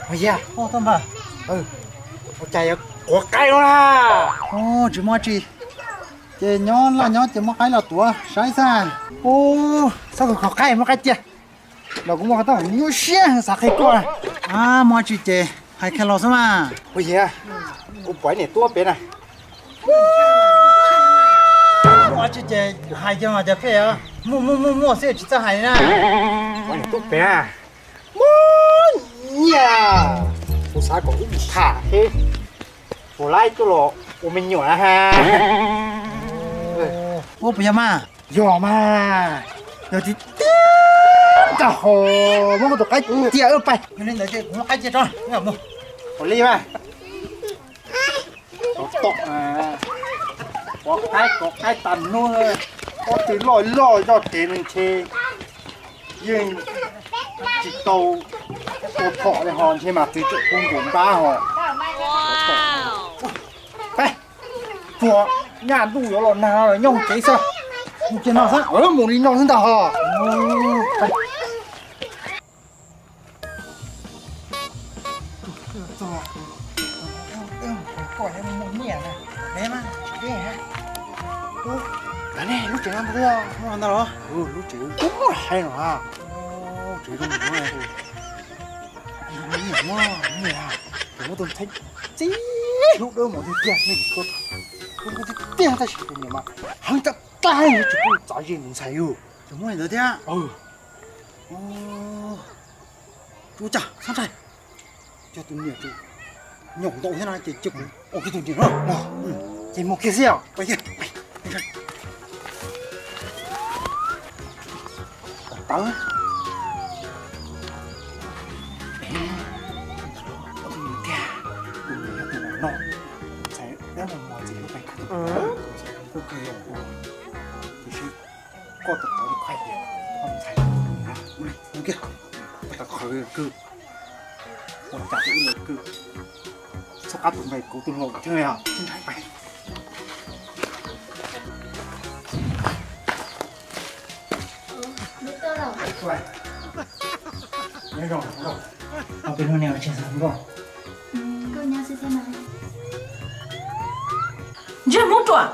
Ua yog, ua cas yuav quav qaib no na? Tsis muaj tsi, ces nyob laj nyob ces muab qaib los tuav saib xwb. Ub, txhob kho qaib, muab qaib cia los kuv muaj qhov teeb meem nyuaj siab xav qhia koj. Muaj tsi ces hais kiag los xwb mas. Ua yog, kuv pom niam tub pem na. Muaj tsi ces hais kiag los cas phem, muaj muaj muaj muaj xwb tsis txawj hais na. Pom niam tub pem na. Muaj nyiaj, kuv xav kom wb mus tham thiab, puas laib tuaj los ua me nyuam na ha. Ua puas yog mas? Yog mas, yog tiag tiag koj ho muab kuv tus qaib cia wb pais. Yog li ntawd ces kuv muab qaib cia tso wb mus. Ua li mas. Tom, kov qaib kov qaib tas hnub, pob tw loj loj zoj tsev no ntshe yeej tsis tau ua phom li ho ntshe mas txiv tseem pub nkaus npab ho. Peb, tsuag, nyaj ntuj yuav los nag los nyooj tsev xwb. Mus kiag no xwb, mus li no xwb ntag ho. Lub tsev no ntag los? Lub tsev kub hais no. Tsev zoo no, nyiam, nyiam, kuv muab tus ntxhais txib hlub dawb mos tiag tiag, tiag tiag tab sis tus niam mas heev tag tag, tsis pub txav ze tus ntxhais yus. Tsis muaj li ntawd thiab. Ua cas txhob ntshai, cov tus niam nyaum ntau thiab no ces cia kuv ua kiag tus niam no. Ces mus kiag xwb os. Tawv. Tus niam tiag, tus niam yog tus no, ntxhais dab no mos txiv hlub pes kawg, koj tus tawv li qhuav tias koj ntxhais mus kiag, koj tawv qhawv kawg, ua cas tus ub lawv kawg, txhob qab tus nqe kuv tus hluas thiab os. Ntsej muag ruam,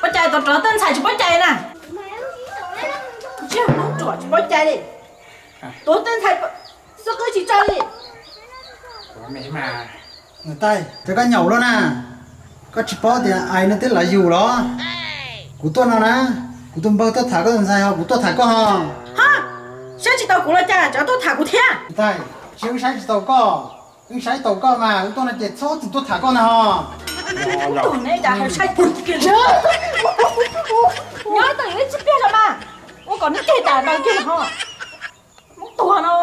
ua cas tau rov tawb ntxhais tsis paub cai na? Ntsej muag ruam tsis paub cai li. Tuav tawb ntxhais xub qwb tsis tso li. Niam tais, cas koj nyaum luaj na? Koj tsis paub tias ais no twb lawv yus los? Kuv tuaj no na, kuv tus npawg tuaj tham koj tus ntxhais ho kuv tuaj tham koj ho. Ha, saib tsis taus kuv los cas tseem tuaj tham kuv thiab? Niam tais, tsis wb saib tsis taus koj, wb saib taus koj mas wb tuaj no ces txhob txwm tuaj tham koj na ho. Tus neb cas hais saib kuv kiag. Nyob tau ib tsis pliag los mas, ua kom neb ceg tas daws kiag ho. Muab tuag no.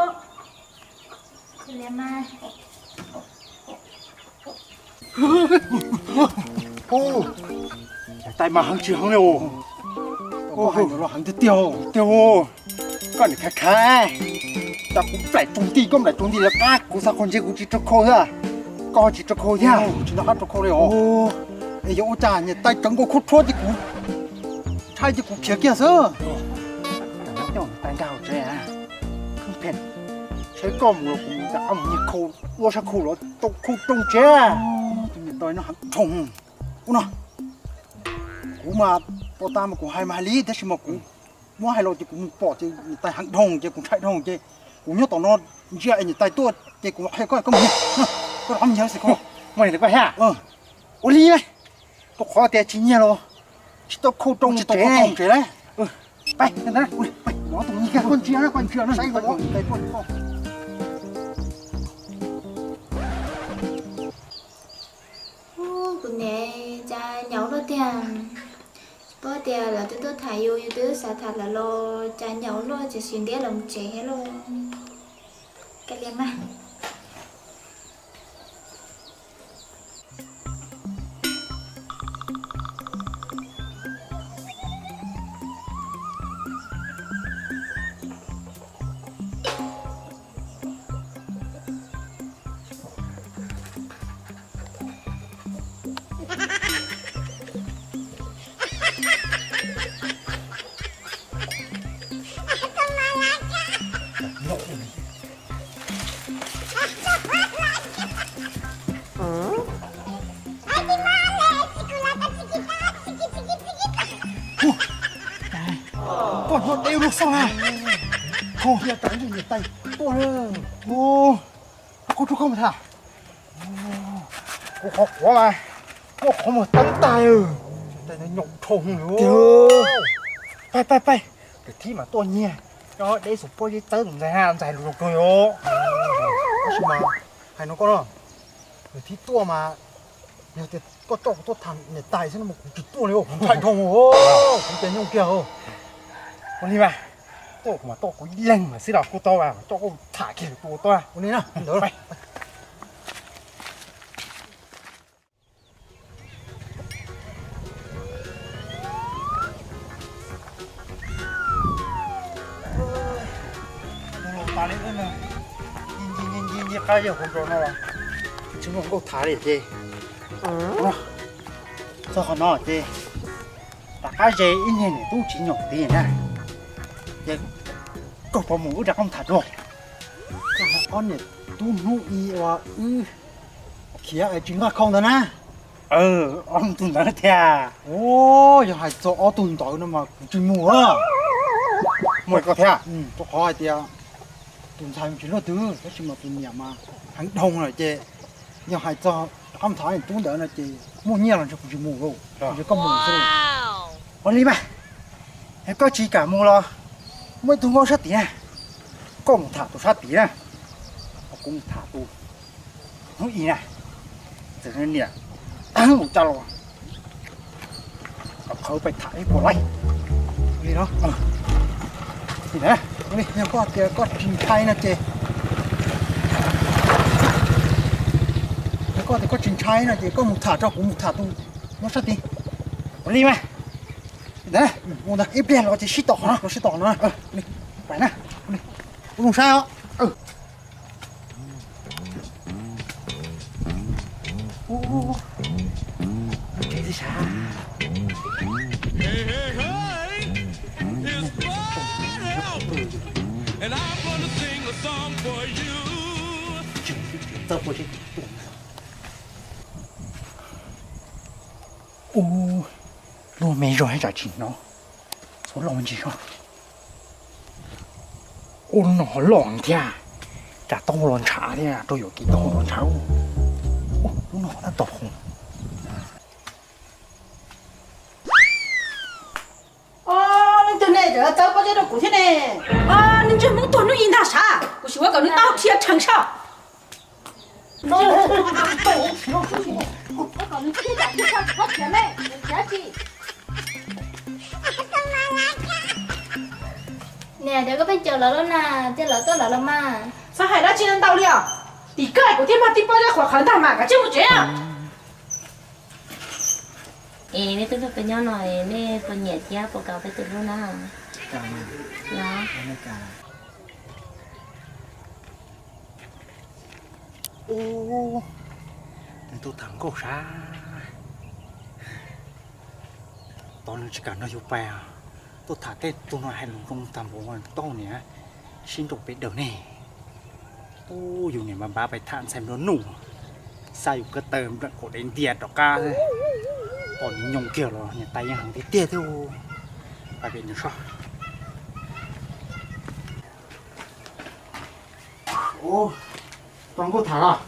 Tais mas heev tsis heev li os. Heev tiag tiag. Koj niam khav khav, cas kuv nplaim tsaus nti koj nplaim tsaus nti lawv qab kuv xav qhov ntshe kuv tsis rau khau thiab, koj tsis rau khau thiab, tsis nco qab rau khau li os. Es yuav ua cas niam tais cov nkaus khub tshuab ces kuv ntshai ces kuv khiav kiag xwb. Tais nkag hauv tsev, saib koj mus los kuv mus nram qab mus nyiag khau, ua sab khau los tau khau rooj tsev. Tus niam tais no heev dhau. Ub no, kuv mas pom tas mas kuv hais mas hais li tab sis mas kuv muab hais los ces kuv mus pom ces niam tais heev dhau ces kuv ntshai dhau ces kuv nyob tom no ntsia es niam tais tuaj ces kuv qhia koj, koj mus nyiag, koj rov qab mus nyiag xwb koj. Mus nyiag koj thiab? Ua li, rau qhov tias tsis nyiag los tsis tau khau rooj tsev. Peb, tus nyiag koj ntsia, koj ntsia no saib koj niam tais tuaj. Kuv niam cas nyaum luaj tiag, tsis paub tias lawv twb tuaj tham yus, yus twb xav tham lawv los cas nyaum luaj, tseem sim ntiab lawv mus tsev thiab lauj. Kav liam mas. Deb lub xoj na. Koj thiaj rau niam tais tuaj na. Koj rub koj mus tham. Kuv qhov quav mas muaj qhov muag teeb tag. Tais no nyaum dhau. Pais pais pais, kwv tij mas tuaj nyiag cov deb xum pob zeb txawb tus ntxhais na, ntxhais lus rau yom. Tab sis mas hais no koj no, kwv tij tuaj mas yog tias koj coj kuv tuaj tham niam tais xwb no mas kuv tsis tuaj li, kuv ntshai dhau, kuv cas nyooj kiag. Ua li mas, tuaj kuv mas tuaj kuv ib leeg mas xwb los kuj tau, mas coj koj tham kiag tus ua tau. Ua li na, ntawd. Los tas li, nci nci nci qab yawg hauv zos no los tsis muaj nkauj tham li ces, txog qhov no ces rov qab ze ib niag niam tub tsis nyaum tid na, ces koj puas mus wb rov qab mus tham dua. Ob niam tub hnub i uas wb khiav es tsis nqaj khau ntawd na. Ob tug ntawd thiab. Yog hais txog ob tug ntawd no mas kuv tsis mus. Mus koj thiab, rau qhov hais tias tus ntxhais tsis luaj twg, tab sis mas tus niam mas heev dhau lawm ces yog hais txog rov qab mus tham ob niam tub ntawd no ces muaj nyiaj los ntshe kuv tsis mus lauj, ntshe koj mus xwb. Ua li mas, es koj tsis kam mus los muaj ib tug nkauj sab tid na, koj mus tham tus sab tid na, kuv mus tham tus hnub i na, txawm niam mus tsa los qhov pais tham ib puas laij. Li no, yog koj tias koj tsis ntshai no ces, yog koj tias koj tsis ntshai no ces koj mus tham tso, kuv mus tham tus no sab tid. Ua li mas, ib pliag los ces sib tom, los sib tom no. Pais na, ua zoo saib os. Ub, luag me zog tsam tsis hnov, txhob loj me ntsis zog. Ub, lub no ho loj thiab, tsam taub hau los ntshav thiab, rau yuam kev taub hau los ntshav. Ub, lub no ho tab tom hoom. Leej twg ne, txawb pob zeb rau kuv thiab ne? Leej ntsej muag tuag hnub i ntag sav, kuv sim ua kom nws tau dhia rhees saib. Niam, cov koj pheej caum lawv lub na, cia lawv tuaj lawv los mas. Txhob hais dab tsi ntau li os. Tim koj kuv thiaj muaj tib pob zeb qhuav qhawv ntag mas, kav tsij mus tsev. Es nej tub hlub peb nyob no, nej puas nyiam thiab puas kam peb tus hlub na? Ub, nws tuaj tham nkauj sav, tos nws tsis kam nrog yus pais. Tuaj tham tej tug no hais lus zoo tag npaum, tau niam sib nrau pes daws ne. Ub, yus niam npab npab pais tham ntxhais nplua nuj, xa yus ko taw npleem kaum dev ntiag rov qab, tos nws nyoos kiag los niam tais yeej heev tiag tiag thiab. Pais pem nws soj. Tau nkauj tham los?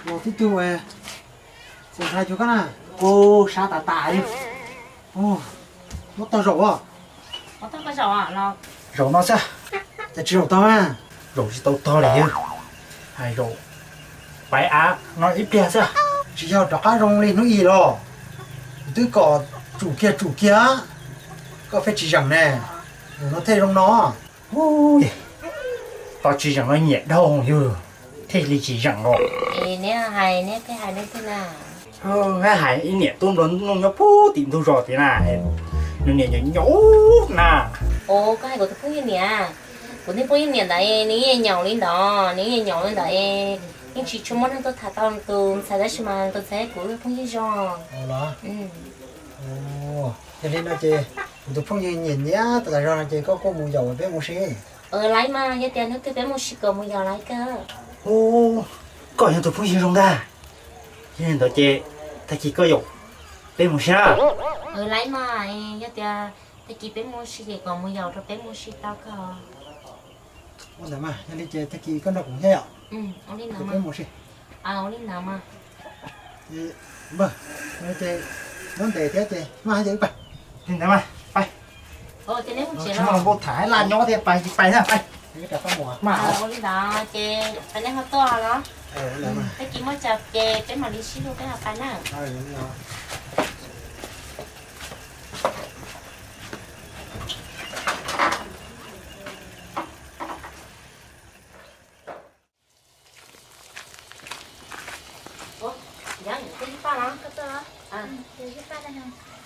Los tib tug, txawm ntshai cuag koj na. Kuv sab tas tas li. Muab tau zaum os. Zaum no xwb, cas tsis zaum tau na? Zaum tsis tau tog li, hais zaum pais av no ib pliag xwb. Tsis yog rov qab zoo li hnub i los? Kuv twb kom tsum kiag tsum kiag, koj pheej tsis zeem ne. Zaum no thiaj zoo no. Hu, tau tsis zeem no nyiam dhau yus thiaj li tsis zeem os. Es neb hais neb pheej hais leej twg na? Hais ib niam tub nplua nuj nyob puag tim ntug zos tid na, nws niam nyaum nyaum na. Os, koj hais kuv tus phooj ywg niam? Kuv tus phooj ywg niam ntawd nws yeej nyaum li ntawd, nws yeej nyaum li ntawd, yeej tsis tshua muaj neeg tuaj tham tau tus ntxhais tab sis mas tus ntxhais kuv phooj ywg zog. Yog li no ces kuv tus phooj ywg nyiam nyiam tas zog no ces koj kuj mus yaum peb mus si. Laib mas, yog tias hnub twg peb mus si kom mus yaum laib kawg. Hu, koj yog tus phooj ywg zoo ntag. Yog li ntawd ces tag kis koj yaum peb mus si na. Laib mas, yog tias Tag kis peb mus ua si ces kom mus yaum rau peb mus ua si tau kawg. Ua ntawd mas, yog li ces tag kis koj nrog kuv thiab yom? Ua li ntawd peb mus ua si. Ua li ntawd mas. Npawg, ces nyob ntev thiab ces maj ces wb pais. Li ntawd mas, pais. Ces neb mus tsev los? Npau tham laj nyob thiab, pais ces pais na, pais. Ua li ntawd ces pais nej ho tuaj los? Tag kis muaj tsav ces peb mam li sib hlub peb ho pais na.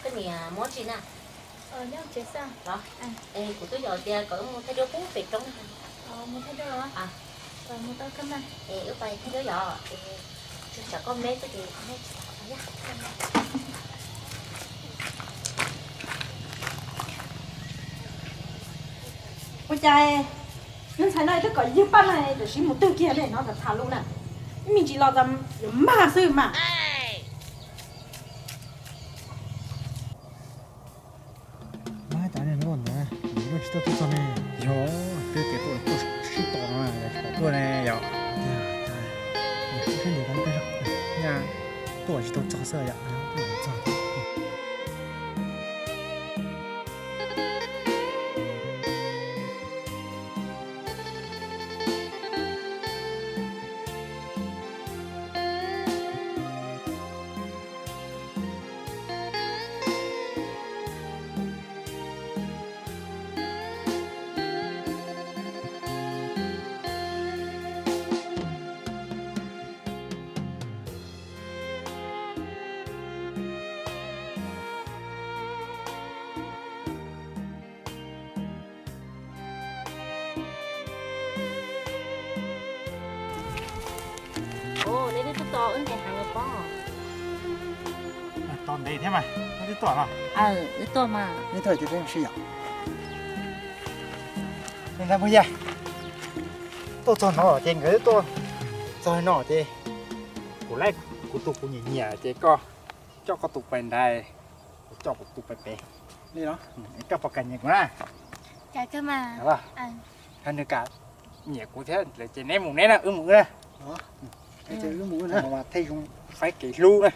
Koj niam muab tsis na? Los, es kuv twb yog tias kom wb mus thaij duab pub pem roob. Es wb pais thaij duab yom, tsam koj me tuaj ces. Ua cas tus ntxhais no twb kom ywg paj na, tam sim mus twg kiag li no tham lus na. Ib me ntsis los tas yuav mag xwb mas. Mas cas niag luaj ntawd, luaj tsis tuaj tuaj txog ne? Yog twb tias tuaj tuaj sib tos no, yog tsis pom tuaj ne yom? Nyaj tuaj tsis tau txog xwb yom. Neb twb tuaj tos wb ntev heev lawm pob. Tos ntev thiab mas, neb twb tuaj los? Wb tuaj mas. Neb tuaj ces peb mus si yom. Li ntawd puas yog? Tuaj txog no ces nkawd twb tuaj txog no ces kuv laij kuv tus kuv nyiam nyiam ces koj coj koj tus pais nrad, kuv coj kuv tus pais pem. Li los? Koj puas kam nyiam kuv na? Yog nws kam nyiam kuv thiab lawm ces neb mus neb na, wb mus wb na. Wb mus na, mas thiaj zoo faib kev hlub na.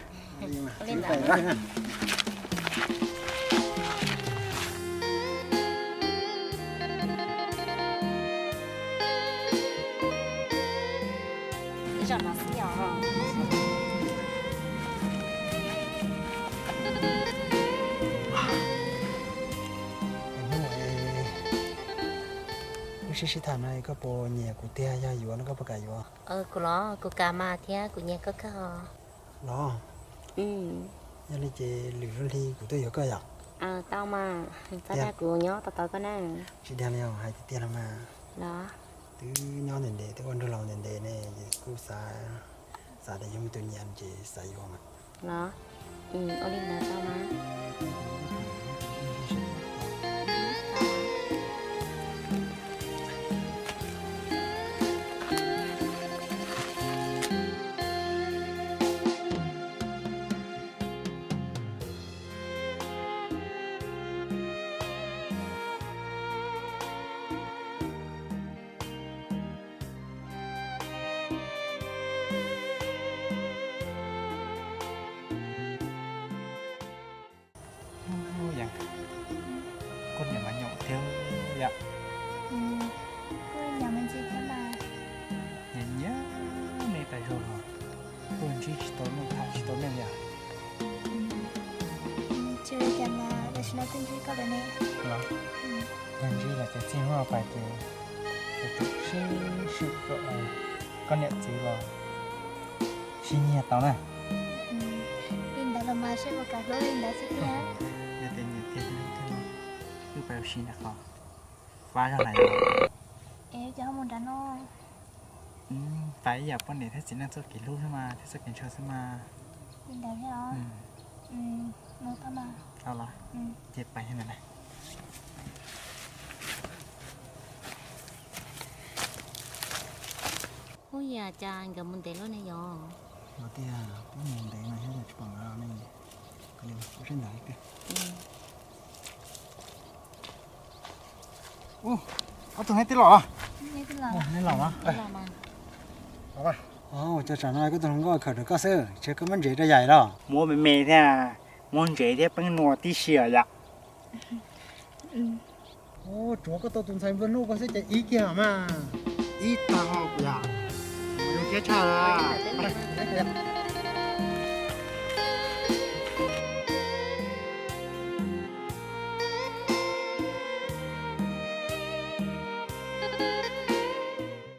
Wb sib sib tham no koj puas nyiam kuv tiag, yog yuav no koj puas kam yuav? Kuv los kuv kam mas thiab kuv nyiam koj kawg. Los, yog li ces lwm lub hli kuv tuaj yuav koj yom? Tau mas, txhob dag kuv nyob tos tos koj na. Tsis dag li os, hais tiag tiag los mas. Los, twb nyob ntev ntev, twb ua nraug laus ntev ntev ne, kuj xav, xav tias yog muaj tus nyiam ces xav yuav mas. Los, ua li ntawd tau mas. Koj niam mas nyaum thiab yom. Kuj nyaum me ntsis thiab mas. Nyiam nyiam nej tas zog los, tuaj ntsib tsis tau neeg tham tsis tau neeg yom. Tsis ua cas mas, tam sim no twb ntsib koj lawm ne. Los, yog ntsib los ces txij hnub no pais ces tsum sib sib kom koj niam txiv los sib nyiag tau na. Li ntawd los mas seb puas kam hlub li ntawd xwb thiab. Yog tias nyiam tiag tiag no, wb pais ua si nram qhov vab zog na yom. Es cov ho mus nrad no. Pais ib yam poj niam thiab txiv neej txoj kev hlub xwb mas, thiab txoj kev ntshaw xwb mas. Li ntawd thiab os. Mus tau mas. Tau los. Ces pais ntawd na. Ub, yam cas nkawd mus ntev luaj ne yom? Los tias peb mus ntev mas thiab tsis pom nkawd ne. Koj li kuv saib ntawd tiag. Ub, ob tug neb twb los los? Neb los los? Ua cas tsam no koj tus hluas nkauj khawm rau koj xwb, ntshe koj muab ntsev rau yaim los? Muab me me thiab, muab ntsev thiab peeb nua tib si os yom. Ub, tsuav koj tau tus ntxhais nplua nuj ko xwb ces ib kiag mas. Ib tag ho kuv yom. Zoo siab tshaj.